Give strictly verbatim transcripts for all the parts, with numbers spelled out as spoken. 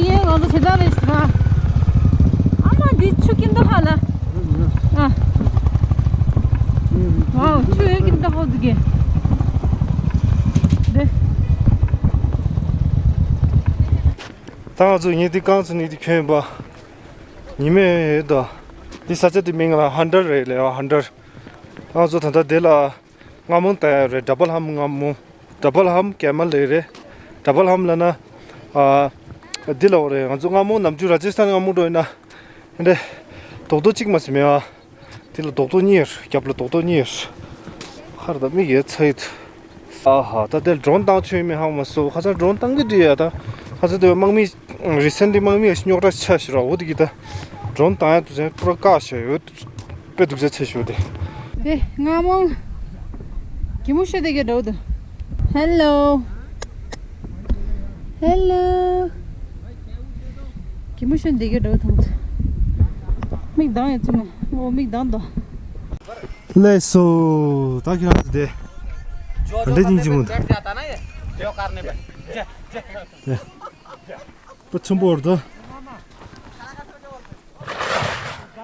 ཡེ་ང་ཚོ་ཇི་ལྟར་རེད་ཟེར་ན། ཨ་མ་འདི་ཆུ་ཀིན་ཏོ་ཧ་ལ། ཨ། ཝའོ་ཆུ་ཡོད་ཀིན་ཏོ་ཧོ་འདུག་གི། འདི། ད་ང་ཚོ་ཉིན་འདི་རྐང་ཚོ་ནི་འདི་ཁྱོན་པ། ཉི་མ་ཡོད་དོ། འདི་ས་ཆ་འདི་མིང་ལ་ཧན་ཌར་རེད་ལེ་ཧན་ཌར། ང་ཚོ་ད་ལྟ་འདི་ལ། རྔ་མོང་བཏང་ཡ་རེད། ཌ་བལ་ཧམ་རྔ་མོང་། ཌ་བལ་ཧམ་ཀེ་མལ་ལེ་རེད། ཌ་བལ་ཧམ་ལབ་ན། ཨ། འདི་ལ་འོ་རེད། ང་ཚོ་རྔ་མོང་ནམ་རྒྱུན་ར་ཇི་སི་ཐན་རྔ་མོང་འགྲོ་ཡིན་ན། འདི་འདྲ། རྡོག་རྡོག་གཅིག་མ་ཟིན་མེད་ཨ། འདི་ལ་རྡོག་རྡོག་གཉིས་ཡོད། རྒྱབ་ལ་རྡོག་རྡོག་གཉིས་ཡོད། ཁར་ད་མིག་ཡོད་ཚ་ཡོད། ཨ་ཧ་ད་དེ་ཌོ་རོན་བཏང་ཆོག་ཡིན་མིན་ཧ་མ་སོ། ཁ་སང་ཌོ་རོན་བཏང་གི་འདུག་ཡ་ད། ཁ་སང་དེ་དམག་མི་རི་སེན་ལི་དམག་མི་རྙོག་དྲ་ཆ་ཞིག་ར་འོ་དེ་གི་ད། ཌོ་རོན་བཏང་ཡ་དུས་ཚོད་པུ་ར་བཀག་བཞག་ཡོད། དཔེ་སྡུག་ཅག་ཆེ་ཤོས་དེ། དེ་རྔ་མོང་། གད་མོ་ཤོར་དེ་གའི་འགྲོ་འདུག་ཧེ་ལོ། ཧེ་ལོ། གད་མོ་ཤོར་དེ་གའི་འགྲོ་ཐང་ཚ། མིག་གདངས་ཡོད་ཚུལ་མ། ཨོ་མིག་གདངས་དོ། ལགས་སོ། ད་ཁྱེད་རང་ཚོ་དེ། ག་འདྲ་སྙིང་རྗེ་མོ་འདུག་དེ། པ་ཆུན་པོ་བར་དུ།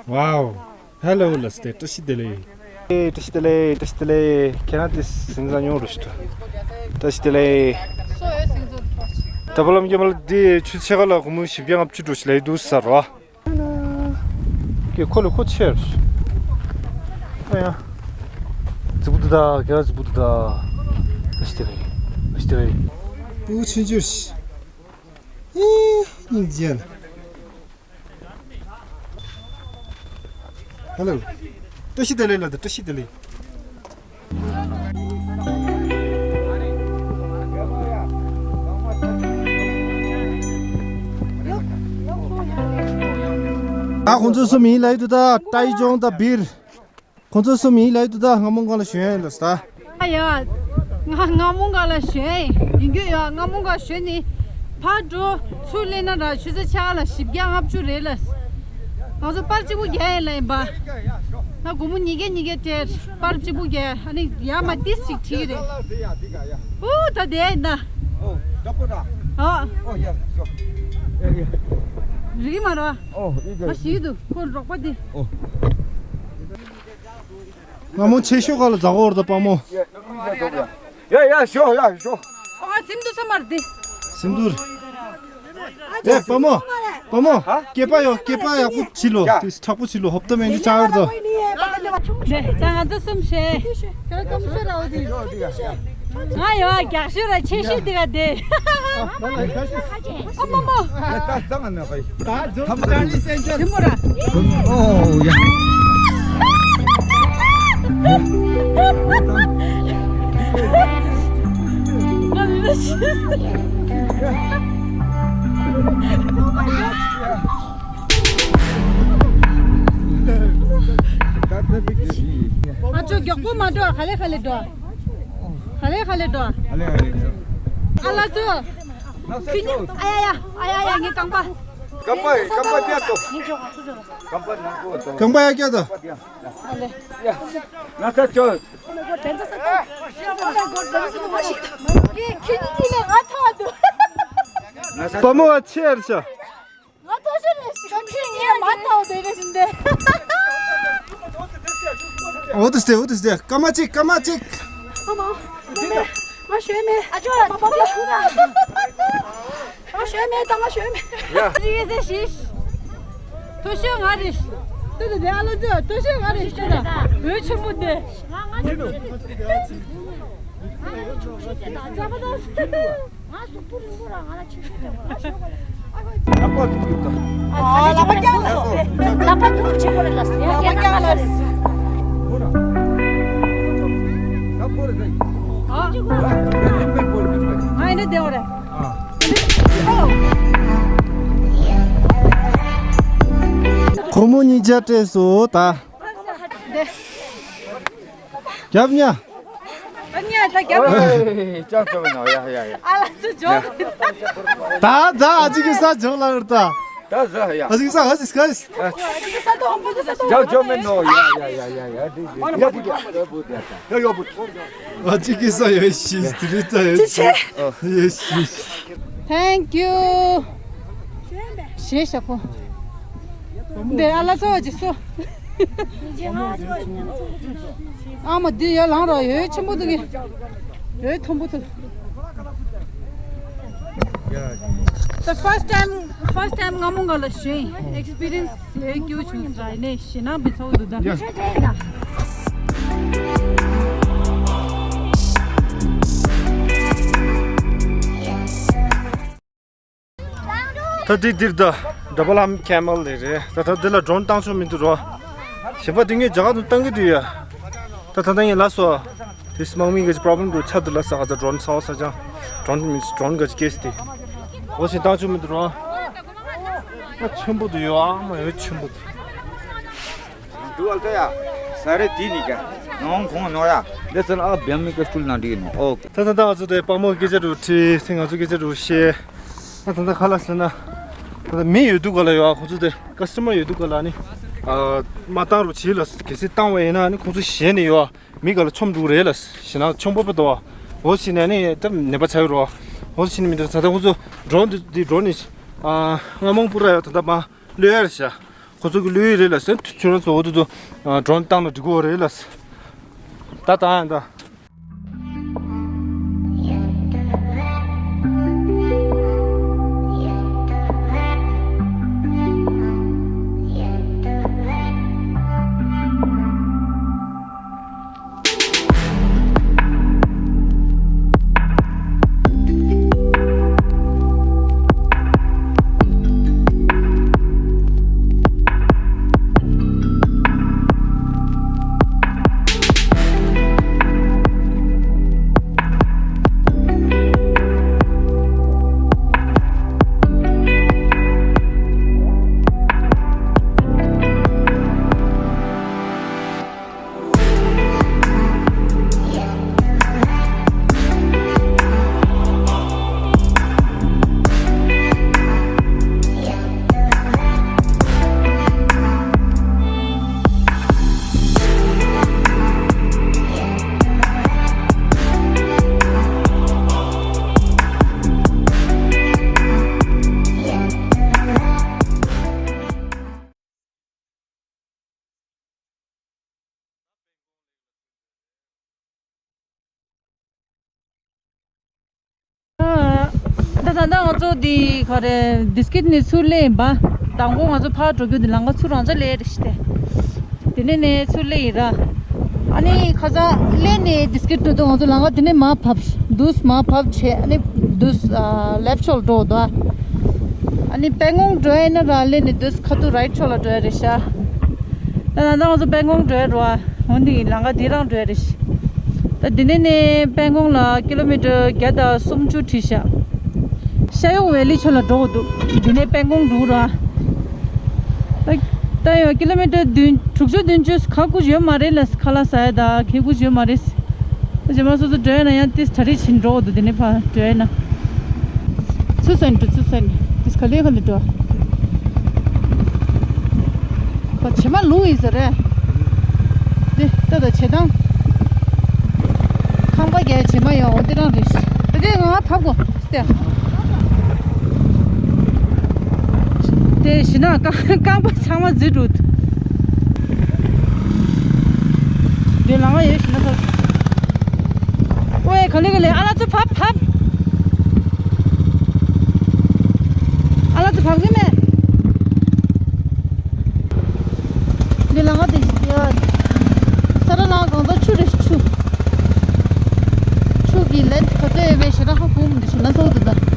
ཝའོ། ཧེ་ལོ་ལ་སྟེ་བཀྲ་ཤིས་བདེ་ལེགས། ཨེ་བཀྲ་ཤིས་བདེ་ལེགས། བཀྲ་ཤིས་བདེ་ལེགས། ཁྱེད་རང་དེ་སིང་ས་ཉོ་རུ་ཞུ། བཀྲ་ཤིས་བདེ་ལེགས། ད་བ་ལམ་རྒྱ་མ་ལ་དེ་ཆུ་ཚ་ག་ལ་སྒོར་མོ་བཞི་བརྒྱ་ལྔ་བཅུ་འགྲོ་ཞིག་ལས་འདུག་ཟེར་བ། ཀྱེ་ཁོ་ལ་ཁོ་ཆེར། ཨ་ཡ། རྫིག་པོ་འདུག་ད་ཁྱེད་རང་རྫིག་པོ་འདུག་ད། བཀྲ་ཤིས་བདེ་ལེགས། བཀྲ་ཤིས་བདེ་ལེགས། པུ་ཆུང་ཆུང་ཞིག་ཨེ། སྙིང་རྗེ། ཧེ་ལོ། བཀྲ་ཤིས་བདེ་ལེགས་ལ་ད་བཀྲ་ཤིས་བདེ་ལེགས། ད་ཁོང་ཚོ་གསུམ་ཡིན་ལབ་ཡོད་འདུག་ད་ཏའི་ཅོང་དང་བིར། ཁོང་ཚོ་གསུམ་ཡིན་ལབ་ཡོད་འདུག་ད་རྔ་མོང་སྒང་ལ་ཞོན་ཡ་ཡིན་ལབ་ས། ཨ་ཡ། ང་རྔ་མོང་སྒང་ལ་ཞོན་ཡིན་རྒྱུ་ཡོད། རྔ་མོང་སྒང་ཞོན་ནི། ཕར་འགྲོ་ཚུར་སླེབས་ན་ར་ཆུ་ཚོད་ཕྱེད་ཀ་ལ་བཞི་བརྒྱ་ལྔ་བཅུ་རེད་ལ། ང་ཚོ་པར་གཅིག་པུ་རྒྱག་ཡིན་ལ་ཡིན་པ། ང་སྒོར་མོ་ཉིས་བརྒྱ་ཉིས་བརྒྱ་སྤྲད་པར་གཅིག་པུ་རྒྱག་ཨ་ནི་ཡར་མར་ཏིས་ཅིག་ཁྲིད་ཀྱི་རེད། ཨུ་ད་དེ་ཡིན་ད། ཨོ། རིག་མ་ར། ཨོ། ཨི་ད། ང་ཞིག་འདུག་ཁོ་རོགས་པ་དེ། ཨོ། རྔ་མོང་ཆེ་ཤོས་ག་ལ་འཛག་གོ་ར་ད་དཔའ་མོ། ཡ་ཡ་ཤོ་ཡ་ཤོ། ཨ་སིམ་དུ་ས་མར་དེ། སིམ་དུ། ཨེ་དཔའ་མོ། དཔའ་མོ། ཧ། སྐེད་པ་ཡོ་སྐེད་པ་ཡག་པོ་བྱིས་ལོ། ཡ། དེ་མཁྲེགས་པོ་བྱིས་ལོ། ཧོབ་ཏ་མེན་གྱི་ཅང་ཡོད་དོ། ད་ང་ཚོ་གསུམ་བྱས། ཁྱོད་སྐམ་ཤོས་ར་འོ་དེ། ང་ཡོད་རྒྱགས་ཤོས་ར་ཆེ་ཤོས་དེ་ག་དེ། ཨ་མ་མ། ད་ཙང་ན་ཁོ། ད་ཙང་ན་ཁོ། ཞིམ་པོ་ར། ཨོ་ཡ། ཨ་ཅོ་མགྱོགས་པོ་མ་འགྲོ། ག་ལེ་ག་ལེ་འགྲོ། ག་ལེ་ག་ལེ་འགྲོ། ཨ་ལ་ཙོ། ཁྱོད་ཉིད་ཨ་ཡ་ཡ་ཨ་ཡ་ཡ་ངའི་རྐང་པ། རྐང་པ་རྐང་པ་བརྒྱབ་ཏོ། རྐང་པ་ནང་གོ་ཏོ། རྐང་པ་ཡ་བརྒྱབ་ཏོ། ཡ། ན་ཚ་ཅོ། ཁྱོད་ཉིད་ལས་ང་ཐག་འདུག་ན་ཚ། དཔའ་མོ་བ་ཆེར་ཤ། ང་ཐོ་ཤོར་རེད་ཟེར། ཁྱོད་ངས་མ་ཐོ་བསྡད་རེད་ཟིན་ཏེ། འོ་དུ་སྟེ་འོ་དུ་སྟེ་སྐར་མ་གཅིག་སྐར་མ་གཅིག་ཨ་མ། ང་ཞོལ་མེད། ཨ་ཅོ་ལ་མ་པ་པ་ཤུ་ན། ང་ཞོལ་མེད་ད་ང་ཞོལ་མེད། ཡ། ཅི་གེ་ཟེར་ཤིས། ཐོ་ཤོར་ང་རེད། ཏུ་ཏུ་དེ་ཨ་ལོ་ཙོ་ཐོ་ཤོར་ང་རེད་ཤོད་ད། འོད་ཆེན་པོ་དེ། ང་ང་ཅི་ནོ། ང་གཟུགས་པོ་རིང་པོ་ར་ང་ལ་ཆེ་ཤོས་རེད་བ། ལག་པ་ཐུག་ཡོད་ད། ཨ་ལག་པ་བརྐྱངས་ལ། ལག་པ་ཐུག་ཆེན་པོ་རེད་ལ། ལག་པ་བརྐྱངས་ལ། ཨ། ང་ཡིན་ན་བདེ་བ་རེད། སྒོར་མོ་ཉིས་བརྒྱ་སྤྲད་སོང་ད། རྒྱབ་ཉ། ཨ་ཉ་ད་རྒྱབ། ཨེ་ཅང་ཅང་ནོ་ཡ་ཡ་ཡ། ཨ་ལ་ཙི་ཇོ། ད་ད་ཨ་ཅི་གི་ས་ཇོ་ལ་ར་ད། ད་ཟ་ཡ། ཨ་ཅི་གི་ས་ཨ་ཅི་གི་ས། ཨ་ཅི་གི་ས་ཏོ་ཧམ་པོ་གི་ས་ཏོ། ཇོ་ཇོ་མེ་ནོ་ཡ་ཡ་ཡ་ཡ་ཡ། ཡ་བུ་ཡ་བུ་ཡ་བུ། ཨ་ཅི་གི་ས་ཡ་ཤི་སྟི་རི་ད་ཡ་ཤི། ཡ་ཤི། Thank you. ཞེས་བྱ་ཁོ། འདི་ཨ་ལ་ཚོ་ཅི་སོ། ཨ་མ་འདི་ཡར་ལངས་རོགས། ཡོད་ཆེན་པོ་འདུག་གི། ཡོད་མཐོན་པོ་འདུག། The first time, first time ང་མོ་ག་ལ་ཞུ་ཡིན། Experience ཡོད་རྒྱུ་བྱུང་ས་ནས་ཞེ་ན་བི་ཚོགས་འདུག་ད། ད་འདི་འདིར་ད་ཌབ་བལ་ཨརམ་ཀེ་མལ་ལེ་རེད། ད་ད་འདི་ལ་ཌོ་རོན་བཏང་ཆོག་མི་འདུག་རོ། གཞན་པ་འདི་ངས་རྒྱ་གར་དུ་བཏང་གི་འདུག་ཡ། ད་ད་ད་ངས་ལ་སོ། དེ་དམག་མི་གི་པྲོབ་ལེམ་འགྲོ་ཆ་འདུག་ལ་ས་ག་ད་ཌོ་རོན་ས་བ་ས་ཅང་། ཌོ་རོན་མིན་ཌོ་རོན་ག་ཅི་ཀེ་སི་དེ། འོ་ཞིག་བཏང་ཆོག་མི་འདུག་རོ། ཨ་ཆེན་པོ་འདུག་ཡོ། ཨ་མ་ཡོད་ཆེན་པོ་འདུག། འདུག་ཨལ་ཏོ་ཡ། ས་རེ་དེ་ནི་ཀ། ནང་ཁོང་ནོ་ཡ། འདི་ཚོ་ཨ་བེམ་མི་ཀ་སྤྲུལ་ན་འགྲིག་ནོ། ཨོ་ཀེ། ད་ད་ད་ང་ཚོ་དེ་དཔའ་མོ་སྐད་ཆ་རུ་ཁྲིད་སེ་ང་ཚོ་སྐད་ཆ་རུ་བཤད། ད་ད་ད་ཁ་ལག་ཟེར་ན། ད་ད་མི་ཡོད་དུས་ག་ལ་ཡོ། ཁོང་ཚོ་དེ་ཀ་སི་ཊ་མར་ཡོད་དུས་ག་ལ་ནི། ཨ་མ་བཏང་རུ་བྱིས་ལ་གལ་སྲིད་བཏང་བ་ཡིན་ན་ནི་ཁོང་ཚོ་ཞེད་ནི་ཡོ། མི་ག་ལ་ཆོམ་འགྲོ་རེད་ལ། ཞེ་ན་ཆོམ་པོ་པ་དོ། འོ་ཞེ་ན་ནི་ད་ནད་པ་ཆ་ཡོད་རོ། འོ་ཞེ་ནི་མི་འདུག་ད་ད་ཁོང་ཚོ་ཌོ་རོན་འདི་འདི་ཌོ་རོན་ནི། ཨ་སྔ་མོང་པུ་ར་ཡོ་ད་ད་མ། ལོས་ཡར་བཞག། ཁོ་ཚོ་གི་ལོས་ཡི་རེད་ལ་ཟེར། ཁྱོད་རང་ཚོ་འོ་དེ་ཚོ་ཌོ་རོན་བཏང་ན་འགྲིག་གི་རེད་ལ་ཟེར། ད་ད་ཡང་ད། ད་ད་ལྟ་ང་ཚོ་འདི་ག་རེ་ཌི་སི་ཀིཊ་ནས་ཚུར་སླེབས་ཡིན་པ། དང་པོ་ང་ཚོ་ཕར་འགྲོ་རྒྱུ་འདི་ལམ་ཁ་ཚུར་རང་འཇགས་སླེབས་རེད་ཤི་སྟེ། དེ་ནས་ནས་ཚུར་སླེབས་ཡིན་ར། ཨ་ནི་ཁ་སང་སླེབས་ནས་ཌི་སི་ཀིཊ་འགྲོ་དུས་ང་ཚོ་ལམ་ཁ་དེ་ནས་མར་བབས། འདུག་མར་བབས་བྱས་ཨ་ནི་འདུག་ལེབ་ཕྱོགས་འགྲོ་འདུག་ཨ་ནི་པན་གོང་འགྲོ་ཡ་ཡིན་ན་ར་སླེབས་ནས་འདུག་ཁ་ཐུག་རའིཊ་ཕྱོགས་ལ་འགྲོ་ཡ་རེད་ཤག་ད་ད་ལྟ་ང་ཚོ་པན་གོང་འགྲོ་ཡ་རེད་བ། འོན་ཏེ་ལམ་ཁ་འདི་རང་འགྲོ་ཡ་རེད་ཤག་ད་འདི་ནས་ནས་པན་གོང་ལ་ཀི་ལོ་མི་ཊར་བརྒྱ་དང་སུམ་ཅུ་བྲིས་ཤག་ཤ་ཡོག་ཝེ་ལི་ཕྱོགས་ལ་འགྲོ་དགོས་འདུག་འདི་ནས་པན་གོང་འགྲོ་ར། ད་ད་ཡང་ཀི་ལོ་མི་ཊར་བདུན་དྲུག་ཅུ་བདུན་ཅུ་ག་གུ་ཡོད་མ་རེད་ལ། ཁ་ལག་ཟ་ཡ་ད་ག་གུ་ཡོད་མ་རེད། རྗེས་མ་སོ་སོ་འགྲོ་ཡ་ན་ཡང་ཏིས་གྲ་སྒྲིག་བྱེད་འགྲོ་དགོས་འདུག་དེ་ནས་ཕར་འགྲོ་ཡ་ན། ཚུར་སོན་འགྲོ་ཚུར་སོན་ཏིས་ག་ལེ་ག་ལེ་འགྲོ། ཁོ་བྱེ་མ་ལུག་ཡིན་ས་རེད། དེ་ལྟ་ད་བྱེ་ཐང་། ཁང་པ་རྒྱ་བྱེ་མ་ཡོང་འོ་དེ་རང་རེད། ད་དེ་ང་བབ་གོ་སྟེ། དེ་བཞིན་ན་རྐང་རྐང་པ་ཚང་མ་འཛུལ་འགྲོ། དེ་ལང་བ་ཡོད་བཞིན་ན་ཚོ། ཨོའེ་ག་ལེ་ག་ལེ་ཨ་ལ་ཚོ་བབ་བབ། ཨ་ལ་ཚོ་བབ་གི་མེད། འདི་ལ་ང་དེ་ཡ། ས་ར་ལ་གང་ཚ་ཆུ་རེ་ཆུ། ཆུ་གི་ལན་ག་ཚོད་ཡོད་པའི་ཞེ་དྲག་ཧ་གོ་མི་འདུག་ཞེ་ན་ཚོགས་འདུག་ད།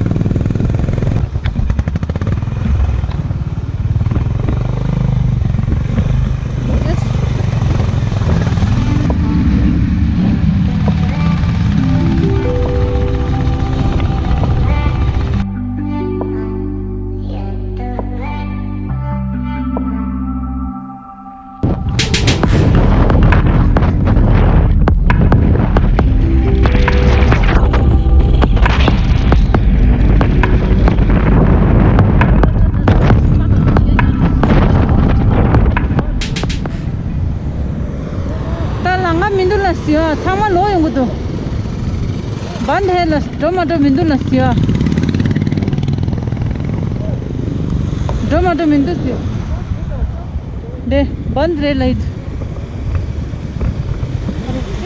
ད་ལམ་ཁ་མི་འདུག་ལ་ཟེར་བ་ཚང་མ་ལོག་ཡོང་གི་འདུག་བན་དེ་ལ་འགྲོ་མ་འགྲོ་མི་འདུག་ལ་ཟེར་བ། འགྲོ་མ་འགྲོ་མི་འདུག་ཟེར། འདི་བན་རེད་ལ་ཡིད།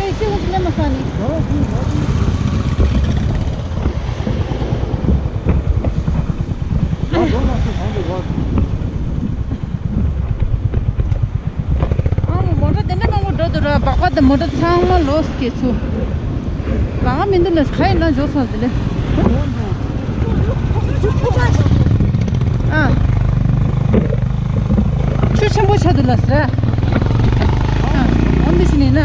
ཨེ་ཤི་ལ་ལེ་མ་ས་ནི། ཨ་མོ་མོ་ཊ་དེ་འདྲ་མང་པོ་འགྲོ་འདུག་ར། སྦག་སྦག་དང་མོ་ཊ་ཚང་མ་ལོས་སྐྱེས་ཚུལ། ལ་མི་འདུག་ན་ཁ་ཡིན་ན་འཇོག་སོང་དེ་ལས། ཨ། ཆུ་ཆེན་པོ་ཆགས་འདུག་ལ་ཟེར། ཨ། འོ་འདི་ཞིག་ཡིན་ན།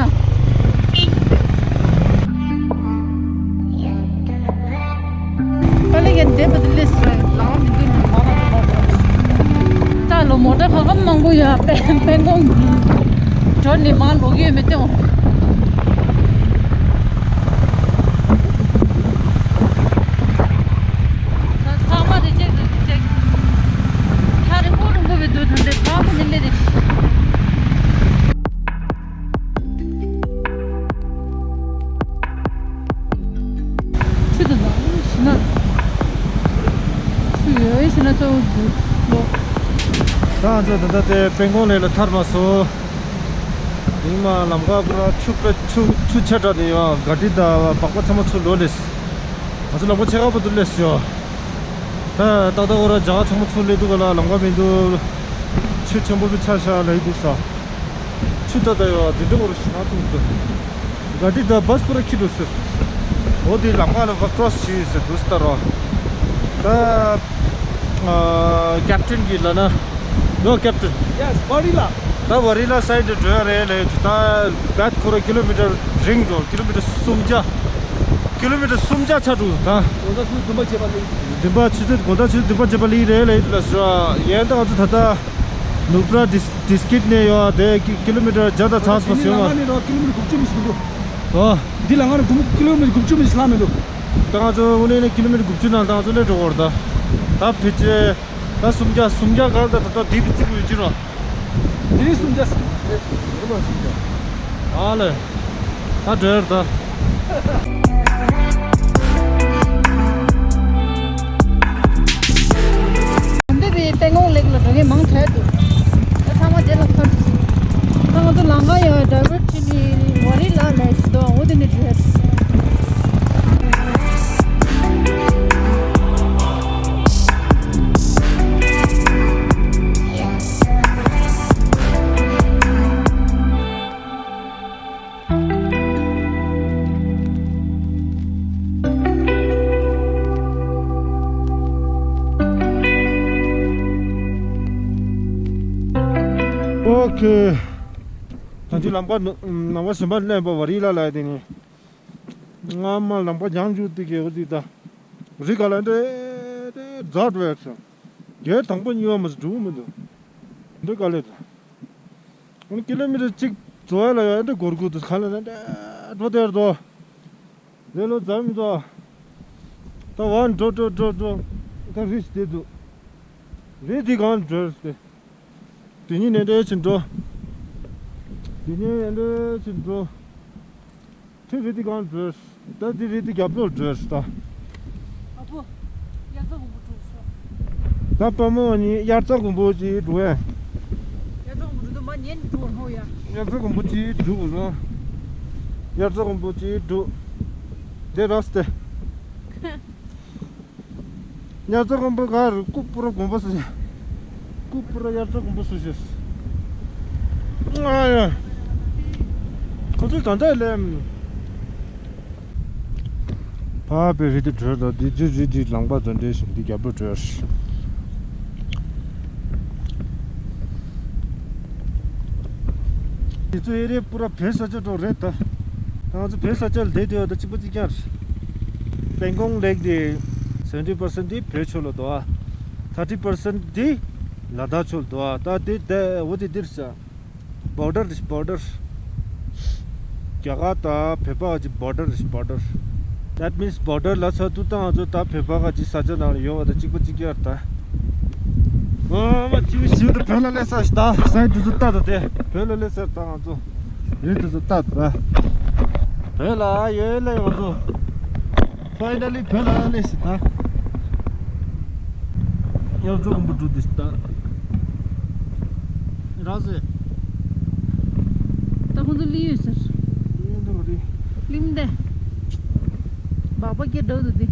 པ་ལི་གན་དེ་བ་དེ་ལས་སུ་ལའང་མི་འདུག་ནི་མ་ལ་མ་ལ། ད་ལོ་མོ་ཊ་ག་གམ་མང་པོ་ཡོད། པེ་པེང་ཀོང་འགྲོ་ནི་མ་ལོག་ཡོད་མི་སྟེང་། ད་ཚང་མ་རི་ཇེག་རི་ཇེག་ཁ་རི་མོ་རི་མོ་བི་འདུག་ད་འདི་ཚང་མ་ནི་ལེ་རེད། ཆུ་དང་ནང་ཞིག་ན། ཆུ་ཡོད་ཞིག་ན་གཙོ་བོ་འདུག་ལོ། ད་ང་ཚོ་ད་ལྟ་དེ་པེང་ཀོང་ལེག་ལ་ཐར་མ་སོང་། ཡིན་མ་ལམ་ཁ་པུ་ར་ཆུ་པེ་ཆུ་ཆུ་ཆེ་དྲགས་ནས་ཡོད། ག་ཏི་ད་སྦག་སྦག་ཚང་མ་ཚུར་ལོག་ལེས། ང་ཚོ་ལམ་ཁ་ཕྱེད་ཀ་བར་དུ་ལེས་ཡོད། ད་ཏག་ཏག་པུ་ར་རྒྱ་གར་ཚང་མ་ཚུར་ལེ་འདུག་ག་ལ་ལམ་ཁ་མི་འདུག་ཆུ་ཆེན་པོ་བི་ཆ་ཤ་ལ་ཡི་འདུག་ས། ཆུ་ད་ད་ཡོད་དེ་འདྲ་བོ་རུ་ཞིག་ང་ཚོ་འདུག་ག་ཏི་ད་བཱས་པུ་ར་ཁྱི་འགྲོ་ཟེར། འོ་དེ་ལམ་ཁ་ལ་བ་ཀྲོ་སི་བྱས་ཟེར་འདུག་ས་ད་རོ། ད་ཨ་ཀེབ་ཏན་གི་ལ་ན། ཡོ་ཀེབ་ཏན། Yes, Varela. ད་Varela side འགྲོ་ཡ་རེད་ལེ། ད་བཱས་ཁོ་ར་ཀི་ལོ་མི་ཊར་རིང་འགྲོ། ཀི་ལོ་མི་ཊར་སུམ་བརྒྱ། ཀི་ལོ་མི་ཊར་སུམ་བརྒྱ་ཆ་འགྲོ་ད། དགོང་དག་ཆུ་བདུན་པ་བརྒྱད་པ་ལེ། བདུན་པ་ཆུ་ཚོད་དགོང་དག་ཆུ་ཚོད་བདུན་པ་བརྒྱད་པ་ལེ་རེད་ལེ་ད་ལ་ཟེར་བ། ཡན་ད་ང་ཚོ་ད་ལྟ་ནུབ་ར་ཌིས་ཌིས་ཀྲིག་ནས་ཡོད་དེ་ཀི་ཀི་ལོ་མི་ཊར་བརྒྱ་དང་ཚགས་པ་ཟེར་བ། འདི་ལ་ང་ནི་རོ་ཀི་ལོ་མི་ཊར་དགུ་བཅུ་མི་ཟིན་འདུག་ཨོ། འདི་ལ་ང་ནི་ཀི་ལོ་མི་ཊར་དགུ་བཅུ་མི་ཟིན་ལ་མི་འདུག་ད་ང་ཚོ་དངོས་གནས་ནས་ཀི་ལོ་མི་ཊར་དགུ་བཅུ་ནང་ད་ང་ཚོ་སླེབས་འགྲོ་གི་རེད་ད། ད་ཕལ་ཆེར་ད་སུམ་བརྒྱ་སུམ་བརྒྱ་གང་ད་ད་ད་འདི་བི་ཙི་གི་ཡོད་ཀྱི་རོ། འདི་ནི་སུམ་བརྒྱ་ཟིན། རེད་མ་སུམ་བརྒྱ། ཨ་ལེ། ད་འགྲོ་ཡར་ད། འདི་བའི་པེང་ཀོང་ལེག་ལ་འགྲོ་མཁན་མང་དྲགས་འདུག་ད་ཚང་མ་རྗེས་ལ་ཁར། ད་ང་ཚོ་ལམ་ཁ་ཡང་ཌའི་ཝར་ཊི་བྱས་ནས་ཝ་རི་ལ་ལ་ཞིག་འདུག་འོ་དེ་ནས་འགྲོ་ཡ། ཨོ་ཁེ། ད་ཅི་ལམ་ཁ་ནང་པ་གཞན་པ་སླེབས་པ་ཝ་རི་ལ་ལ་དེ་ནི། སྔ་མ་ལམ་ཁ་རྒྱང་བརྒྱུད་དེ་གས་འོ་དེ་ད། རི་ག་ལ་འདྲེ་འདྲེ་རྫ་འགྲོ་ཡ་ཚ། རྒྱལ་དང་པོ་གཉིས་པ་མ་ཟད་འགྲོ་གི་མི་འདུག་འདི་ག་ལེ་ད། ཀི་ལོ་མི་ཊར་གཅིག་འཛོལ་ལ་ཡང་འདྲ་སྒོར་སྒོར་དུ་ག་ལ་ལ་འདྲ་འགྲོ་དེར་དོ། ལེ་ལོ་འཛམ་དོ། ད་བ་འགྲོ་འགྲོ་འགྲོ་འགྲོ། ད་རི་ཞིག་དེ་འདུག་རི་དེ་གང་འགྲོ་སྟེ། དེ་ཉིན་ནས་འདྲ་ཕྱིན་འགྲོ། དེ་ཉིན་ནས་འདྲ་ཕྱིན་འགྲོ། དེ་རི་དེ་གང་འགྲོ། ད་དེ་རི་དེ་རྒྱབ་ལོགས་འགྲོ་ད། ཨ་ཕོ། དབྱར་རྩྭ་དགུན་འབུ་འགྲོ་སོང་། ད་དཔའ་མོ་གཉིས་དབྱར་རྩྭ་དགུན་འབུ་ཅིག་འགྲོ་ཡ། དབྱར་རྩྭ་དགུན་འབུ་འགྲོ་དུས་མ་ཉན་འགྲོ་ཧོ་ཡ། དབྱར་རྩྭ་དགུན་འབུ་ཅིག་འགྲོ་དགོས་སོང་། དབྱར་རྩྭ་དགུན་འབུ་ཅིག་འགྲོ། དེ་ར་སྟེ། དབྱར་རྩྭ་དགུན་འབུ་ག་རུ་ཀུ་པུ་ར་དགུན་འབུ་སུ་ཞིག་ཀུ་པུ་ར་དབྱར་རྩྭ་དགུན་འབུ་སུ་ཞིག་ང་ཡ། ཁོ་ཚོས་ད་ལྟ་ལས། ཕ་བའི་རི་དེ་བྲོས་དང་དེ་ཚོའི་རི་དེ་ལང་པ་དང་འདྲེས་ཤིང་དེ་རྒྱབ་ལོ་བྲོས། དེ་ཚོ་ཨེ་རེ་པུ་ར་བོད་ས་ཆ་འགྲོ་རེད་ད། ད་ང་ཚོ་བོད་ས་ཆ་ལ་བསྡད་དུས་ད་གཅིག་པ་གཅིག་རྐྱང་རེད། པེང་ཀོང་ལེག་དེ་སེ་ཝེན་ཊི་པར་སེན་ཊི་དེ་བོད་ཕྱོགས་ལ་འདུག་ཨ། ཐར་ཊི་པར་སེན་ཊི་དེ་ལ་དྭགས་ཕྱོགས་ལ་འདུག་ཨ། ད་དེ་ད་འོ་དེ་འདིར་ས། བོར་ཌར་རེད་བོར་ཌར། རྒྱ་གར་དང་བོད་པ་གི་བོར་ཌར་རེད་བོར་ཌར། That means བོར་ཌར་ལ་ཚ་དུས་ད་ང་ཚོ་ད་བོད་པ་གི་ས་ཆ་ནང་ལ་ཡོད་པ་དང་གཅིག་པ་གཅིག་རྐྱང་རེད་ད། ཨོ་མ་གཅིག་ཞིག་ཏུ་བོད་ལ་སླེབས་ས་ཞིག་ད་སའི་དུས་ཚོད་ལྟ་དང་དེ་བོད་ལ་སླེབས་ས་ད་ང་ཚོ་རེད་དུས་ཚོད་ལྟ་དང་བོད་ལ་ཡོད་ལ་ང་ཚོ་ཕའི་ནལ་ལི་བོད་ལ་སླེབས་ས་ད། ཡང་ཚོ་གོམ་པ་འགྲོ་དུས་ད། རག་ཟེར། ད་ཁོང་ཚོ་གླིང་ཡོད་ཟེར། གླིང་ཡོད་འདུག་རེད། གླིང་འདི། སྦག་སྦག་སྐད་འགྲོ་འདུག་འདི།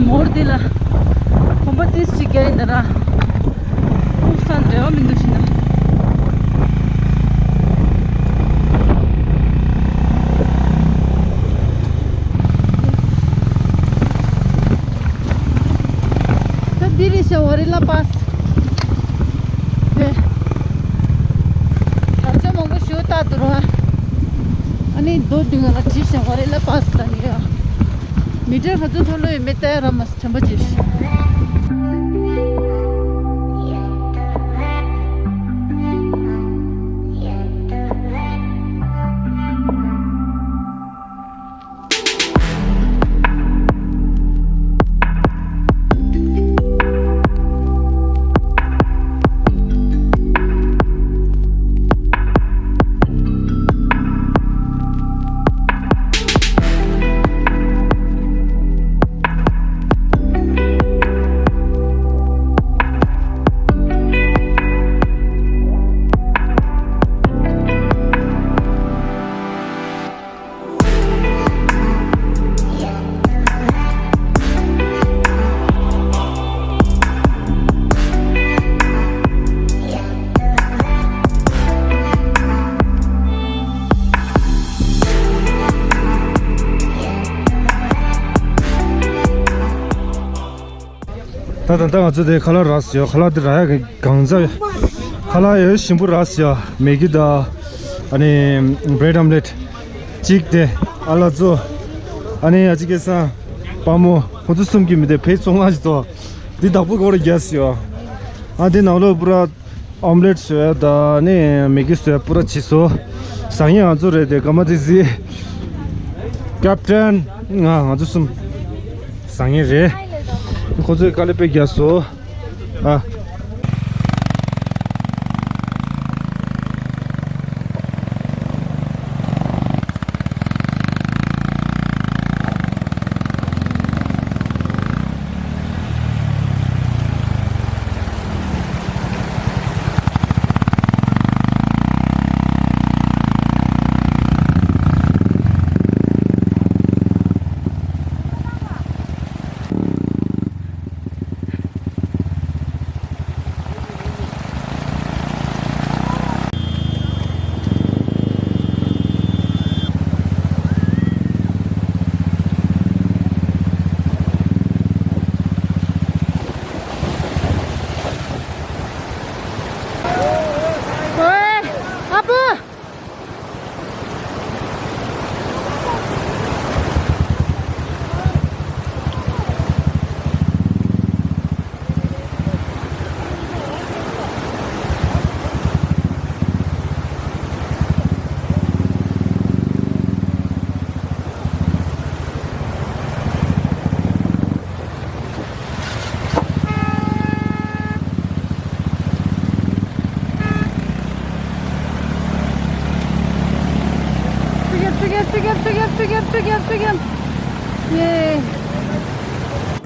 མོར་དེ་ལ་གོམ་པ་ཏིས་ཅིག་རྒྱག་ཡིན་ད་ར། ཨུ་ས་འབྲེལ་བ་མི་འདུག་ཤི་ན། ད་འདི་རེད་ཤག་ཝ་རི་ལ་པཱས། དེ། ད་ཆ་མང་པོ་ཞུ་ད་དུ་ར། ཨ་ནི་རྡོ་འདི་ང་ལ་བྲིས་ཤག་ཝ་རི་ལ་པཱས་ད་ནི་ཡ། མི་ཊར་ག་ཚོད་མཐོ་ལོ་ཡོད་མེད་ལྟ་ཡ་ར་མ་ཟད་དྲན་པ་བརྗེད་ཤག་ད་ད་ད་ང་ཚོ་དེ་ཁ་ལག་རག་སོང་ཡ། ཁ་ལག་དེ་རག་ཡ་གི་གང་ཟག་ཁ་ལག་ཡ་ཞིམ་པོ་རག་སོང་ཡ། མེ་གི་དང་ཨ་ནི་བྷི་རེཌ་ཨོམ་ལེཊ་གཅིག་དེ་ཨ་ལ་ཚོ། ཨ་ནི་ཨ་ཅི་སྐལ་བཟང་དཔའ་མོ་ཁོ་ཚོ་གསུམ་གྱི་མི་དེ་བེད་བཙོང་ང་ཞིག་ཏོ། འདི་བདག་པོ་སྒོར་རྒྱག་སོང་ཡ། ཨ་འདི་ནང་ལོགས་པུ་ར་ཨོམ་ལེཊ་བཟོས་ཡ་དང་ཨ་ནི་མེ་གི་བཟོས་ཡ་པུ་ར་བྱས་སོང་། བཟང་ངན་ང་ཚོ་རེད་དེ་ཀ་མ་ཏི་ཟི། ཀེབ་ཊན་ང་ང་ཚོ་གསུམ། བཟང་ངན་རེད། ཁོ་ཚོས་དཀའ་ལས་དཔེ་རྒྱག་སོང་། ཨ། ཨ་ཕ།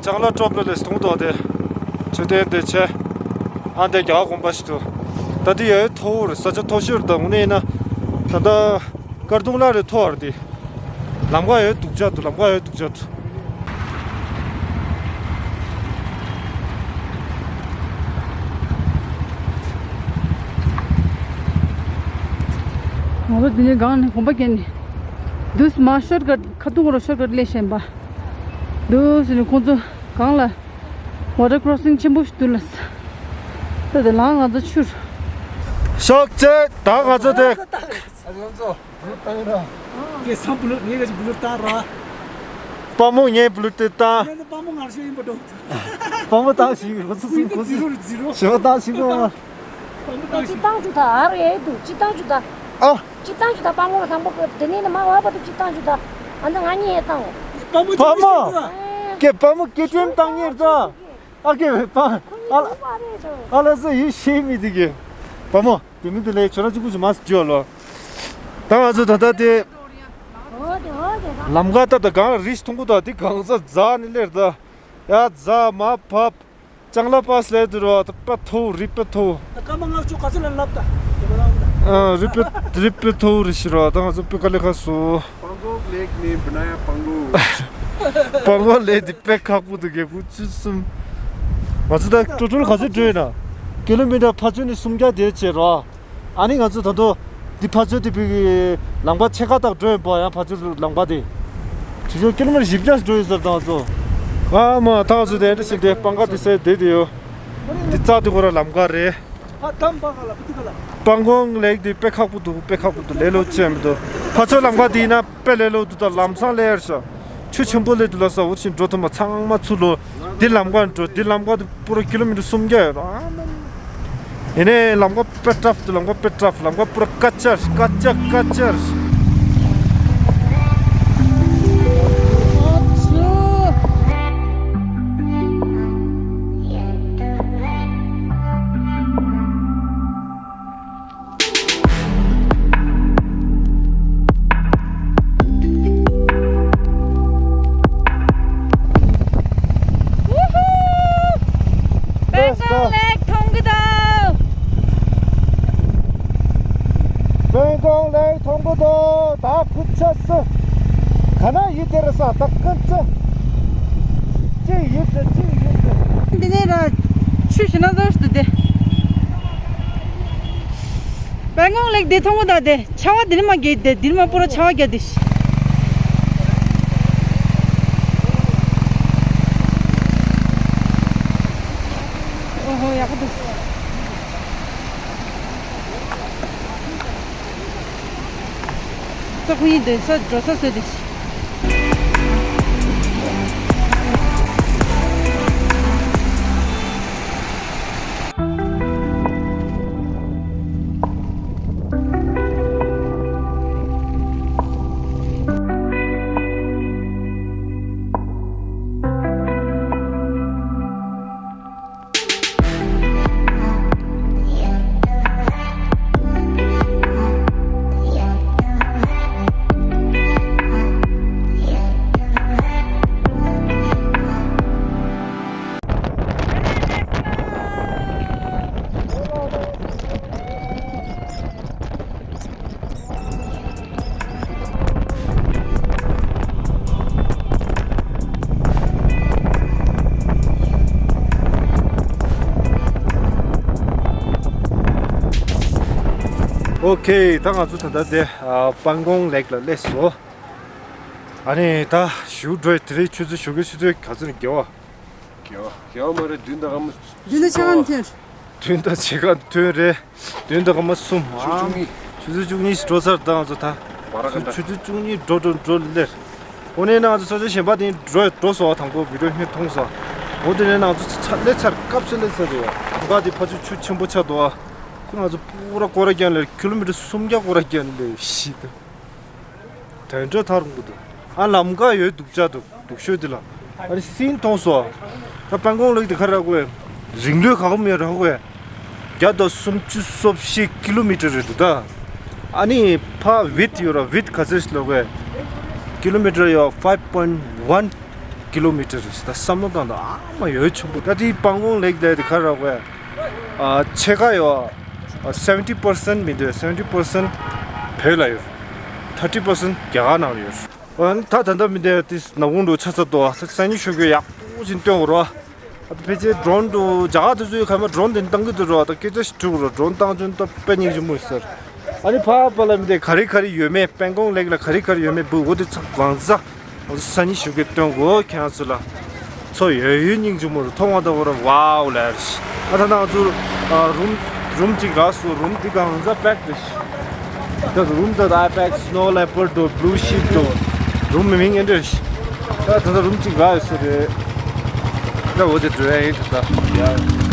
ལྕང་ལ་ཀྲོབ་ལ་ལས་སྟོང་ཐོག་དེ། མཆོད་རྟེན་དེ་ཆེ། ཨ་འདི་རྒྱ་གར་དགོན་པ་ཞིག་འདུག་ད་འདི་ཡ་ཡོད་མཐོ་བོ་རེད། ས་ཆ་མཐོ་ཤོས་རེད། ད་དངོས་གནས་ཡིན་ན་ད་ལྟ་སྐར་རྡུང་ལ་རེ་མཐོ་བ་རེད་དེ། ལམ་ཁ་ཡོད་སྡུག་ཅག་འདུག་ལམ་ཁ་ཡོད་སྡུག་ཅག་འདུག་ང་ཚོ་འདི་ནས་སྒང་ནས་གོམ་པ་བརྒྱབ་ནས་འདུག་སེ་མར་ཤོར་ཀཊ་ཁ་ཐུག་རོ་ཤོར་ཀཊ་སླེབས་བཞིན་པ། འདུག་སེ་ནས་ཁོང་ཚོ་སྒང་ལ་ཝ་ཊར་ཀྲོ་སིང་ཆེན་པོ་ཞིག་འདུག་ལ། ད་དེ་ལའང་ང་ཚོ་ཆུར། ཤོག་ཅེས་ད་ང་ཚོ་དེ། ཨ་ང་ཚོ་བུ་ལུ་བཏང་ར། ངས་སམ་བུ་ལུ་ངས་ག་ཅིག་བུ་ལུ་བཏང་ར། དཔའ་མོ་ངས་བུ་ལུ་དེ་བཏང་། ངས་ནི་དཔའ་མོ་ངར་ཤོས་ཡིན་པ་འགྲོ། དཔའ་མོ་བཏང་ཞིག་ཁོ་ཚོ་སུན་ཁོ་ཚོ་ཛི་རོ་རེད་ཛི་རོ། ཞེ་པོ་བཏང་ཞིག་གོ། དཔའ་མོ་བཏང་ཅི་ཞིག་བཏང་ཆུ་ད་ཨ་རེ་ཨེ་འདུག་ཅི་བཏང་ཆུ་ད། ཨ། ཅི་བཏང་ཆུ་ད་དཔའ་མོ་ལ་དང་པོ་དེ་ནས་ནི་མ་བ་བ་དུ་ཅི་བཏང་ཆུ་ད། ཨ་ནི་ང་གཉིས་ཨེ་བཏང་། དཔའ་མོ་དཔའ་མོ། ཀྱེ་དཔའ་མོ་ཀྱེ་ཀྲེམ་བཏང་ཉེར་ད། ཨ་ཀྱེ་དཔའ། ཨ་ལ། ཨ་ལ་ཟེ་ཡི་ཤེས་མི་དེ་ཀྱེ། དཔའ་མོ། དེ་མི་དེ་ལས་ཁྱོད་རང་གཅིག་པུ་ཞིག་མ་སུ་འཇོག་ལོ། ད་ང་ཚོ་ད་ལྟ་དེ། ལམ་ཁ་ད་ད་གང་རིས་མཐོང་གོ་ད་དེ་གང་ས་རྫ་ནི་ལེར་ད། ཡ་རྫ་མ་བབ། ལྕང་ལ་པ་སི་ལས་དུ་རོ་ད་པ་ཐོ་རི་པ་ཐོ། ད་ཀ་མ་ང་ཚོ་ག་ཚོད་ལ་ལབ་ད། དེ་ལ་ལབ་ད། ཨ་རི་པ་རི་པ་ཐོ་རི་ཤི་རོ་ད་ང་ཚོ་པི་ཀ་ལེ་ཁ་སོ། པང་གོང་ལེགས་ནི་བི་ན་ཡ་པང་གོང་། པང་གོང་ལེགས་དེ་པེ་ཁག་པོ་འདུག་གེ་བུ་བཅུ་གསུམ། ང་ཚོ་ད་ཀྲོ་ཀྲོལ་ག་ཚོད་འགྲོ་ཡིན་ན། ཀི་ལོ་མི་ཊར་ཕ་ཚོད་ནི་སུམ་བརྒྱ་དེ་བྱས་རོ། ཨ་ནི་ང་ཚོ་ད་དུང་འདི་ཕ་ཚོད་དེ་བི་ལམ་ཁ་ཕྱེད་ཀ་དག་འགྲོ་ཡིན་པ་ཡང་ཕ་ཚོད་ལམ་ཁ་དེ། དེ་ཚོ་ཀི་ལོ་མི་ཊར་བཞི་བརྒྱ་འགྲོ་ཡིན་ཟེར་དང་ཚོ། ཨ་མ་ཐང་ཚོ་དེ་འདྲ་ཞིག་དེ་པང་ཁ་དེ་སེ་དེ་དེ་ཡོད། འདི་རྩ་དེ་ཁོ་ར་ལམ་ཁ་རེད། ཨ་དམ་པ་ག་ལ་པི་ཏི་ག་ལ། པང་གོང་ལེགས་དེ་དཔེ་ཁག་པོ་འདུག་དཔེ་ཁག་པོ་འདུག་ལེ་ལོ་ཅན་མི་འདུག་ཕ་ཚོད་ལམ་ཁ་དེ་ཡིན་ན་དཔེ་ལེ་ལོ་འདུག་ད་ལམ་སང་ལེ་ཡར་ཤ། ཆུ་ཆེན་པོ་ལེ་འདུག་ལ་ས་འུར་ཞིང་འགྲོ་ཐུབ་མ་ཚང་མ་ཚུར་ལོ། འདི་ལམ་ཁ་འགྲོ་འདི་ལམ་ཁ་དེ་པུ་ར་ཀི་ལོ་མི་ཊར་སུམ་བརྒྱ་ཡོད་ར། ཨ་མ། ཡིན་ནའི་ལམ་ཁ་དཔེ་ཊབ་འདུག་ལམ་ཁ་དཔེ་ཊབ་ལམ་ཁ་པུ་ར་དཀའ་ཆར་དཀའ་ཆར་དཀའ་ཆར། པན་གོང་ལེགས་མཐོང་གི་འདུག་པན་གོང་ལེགས་མཐོང་གི་འདུག་ད་ཁུ་ཆ་སི། ག་ན་ཡི་དེ་ར་ས་ད་ཀུན་ཅི། ཅི་ཡི་དེ་ཅི་ཡི་དེ། འདི་ནས་ར་ཆུ་ཞི་ན་ཟོ་ཞིག་ཏུ་དེ། པན་གོང་ལེགས་དེ་མཐོང་གི་འདུག་དེ། ཆར་པ་འདི་ནས་མར་རྒྱག་དེ་འདི་ནས་མར་པུ་ར་ཆར་པ་རྒྱག་དེ། ཨོ་ཧོ་ཡག་པོ་འདུག་ད་ཁོ་གཉིས་སྡོད་ས་འགྲོ་ས་བཟོས་དེ། ཨོ་ཁེ། ད་ང་ཚོ་ད་ལྟ་དེ་ཨ་པན་གོང་ལེགས་ལ་སླེབས་སོང་། ཨ་ནི་ད་ཞུ་འགྲོ་དེ་རིང་ཆུ་ཚོད་ཞོགས་ཀའི་ཆུ་ཚོད་ག་ཚོད་ནས་བརྒྱབ་བ། རྒྱལ་བ་རྒྱལ་བ་མ་རེད། བདུན་དང་སྐར་མ་བདུན་དང་ཕྱེད་ཀ་ཐོན། བདུན་དང་ཕྱེད་ཀ་ཐོན་རེད། བདུན་དང་སྐར་མ་གསུམ། ཆུ་ཚོད་བཅུ་གཉིས། ཆུ་ཚོད་བཅུ་གཉིས་ཤིག་འགྲོ་ཚར་ད་ང་ཚོ་ད། བ་ར་ག་ད། ཆུ་ཚོད་བཅུ་གཉིས་འགྲོ་འགྲོ་འགྲོ་ལེར། འོ་ནས་ང་ཚོ་ས་ཆ་གཞན་པ་དེ་འགྲོ་འགྲོ་སོང་བ། དང་པོ་བི་ཌིའོ་སྔོན་མཐོང་སོང་། འོ་དེ་ནས་ང་ཚོ་ཚ་སླེབས་ཚར་སྐབས་སུ་སླེབས་ཚར་རེད་བ། ལམ་ཁ་དེ་ཕར་ཚུར་ཆུ་ཆེན་པོ་ཆགས་འདུག་བ། ཁོ་ང་ཚོ་པུ་ར་སྐོར་ར་རྒྱག་ལེར་ཀི་ལོ་མི་ཊར་སུམ་བརྒྱ་སྐོར་ར་རྒྱག་ལེར་ཤི་ད། དོན་འགྲོ་ཐར་འགྲོ་འདུག་ཨ་ལམ་ཁ་ཡོད་སྡུག་ཅག་འདུག་སྡུག་ཤོས་འདི་ལ། ཨ་ནི་སིན་མཐོང་སོང་། ད་པན་གོང་ལེགས་འདི་ག་རེ་རག་གོ། རིང་ལོས་ག་གོ་མེད་རག་གོ། བརྒྱ་དང་སུམ་ཅུ་སོ་བཞི་ཀི་ལོ་མི་ཊར་རེད་འདུག་ད། ཨ་ནི་ཕ་ཝིད་ཡོད་ར། ཝིད་ག་ཚོད་ཞིག་ལབ་གོ། ཀི་ལོ་མི་ཊར་ཡོད་ཕའིབ་པོའིན་ཝན་ཀི་ལོ་མི་ཊར་རེད། ད་བསམ་བློ་བཏང་ད་ཨ་མ་ཡོད་ཆེན་པོ། ད་དེ་པན་གོང་ལེགས་ལས་འདི་ག་རེ་རག་གོ། ཨ་ཕྱེད་ཀ་ཡོད། ཨ་སེ་ཝེན་ཊི་པར་སེན་ཊི་མི་འདུག་སེ་ཝེན་ཊི་པར་སེན་ཊི་བོད་ལ་ཡོད། ཐར་ཊི་པར་སེན་ཊི་རྒྱ་གར་ནང་ལ་ཡོད། ཨ་ནི་ད་ད་ལྟ་མི་འདུག་དེ་ནག་ཁུང་འགྲོ་ཆ་ཚ་འདུག་ད་སང་ཉིན་ཞོགས་ཀས་ཡག་པོ་ཞིག་སྟོན་དགོས་རོ། ཨ་ད་ཕལ་ཆེར་ཌོ་རོན་འགྲོ་རྒྱ་གར་དེ་ཚོའི་ཁ་མ་ཌོ་རོན་དེ་བཏང་གི་འདུག་རོ། ད་སྐད་ཆ་ཞིག་དྲིས་དགོས་རོ། ཌོ་རོན་བཏང་ཚུན་ད་དཔེ་སྙིང་རྗེ་མོ་ཡོད་ཟེར། ཨ་ནི་ཕ་པ་ལ་མི་དེ་ག་རེ་ག་རེ་ཡོད་མེད། པན་ཀོག་ལེག་ལ་ག་རེ་ག་རེ་ཡོད་མེད་འབུ་འོ་དེ་ཚོ་གང་ཟག་འོ་དེ་ས་ཉི་ཞུ་གི་སྟོན་གོ་ཁྱེད་རང་ཚོ་ལ། ཚོ་ཡོད་ཡོད་སྙིང་རྗེ་མོ་རུ་མཐོང་བ་དང་བོ་ར་ཝའོ་ལ་ཡར་ཤི། ཨ་ད་ང་ཚོ་རུམ་རུམ་གཅིག་རག་སོ། རུམ་དེ་གང་ཟག་པེག་ཏུ་ཤི། ད་རུམ་ད་ཨའི་པེག་སི་ནོ་ལེ་པར་དོ་བླུ་ཤིབ་དོ་རུམ་མི་མིང་ཨེ་འདྲ་ཤི། ད་ད་ད་རུམ་གཅིག་རག་ཡོད་སོ་རེད། ད་འོ་དེ་འགྲོ་ཡ་ཡིན་ད་ཡ།